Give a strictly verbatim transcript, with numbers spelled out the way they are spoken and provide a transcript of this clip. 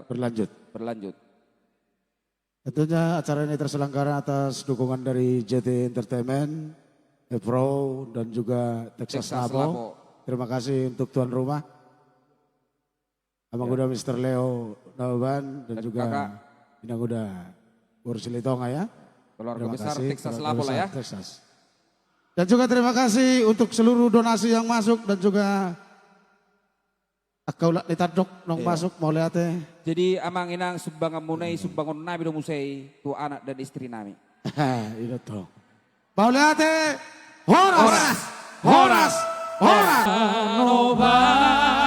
Berlanjut. Berlanjut. Tentunya acara ini terselenggara atas dukungan dari J T Entertainment, Epro, dan juga Texas Texas Labo. Labo. Terima kasih untuk tuan rumah. Amang Uda Mister Leo Nababan dan juga Inang Uda Boru Silitonga ya. Keluarga besar Texas Labo lah ya. Texas. Dan juga terima kasih untuk seluruh donasi yang masuk dan juga angka ulaon ni tandok naung masuk, mauliate. Jadi amang inang, sumbangan muna i, sumbangan nami do muse i tu anak dan istri nami. Ida to. Mauliate. Horas. Horas. Horas. Horas.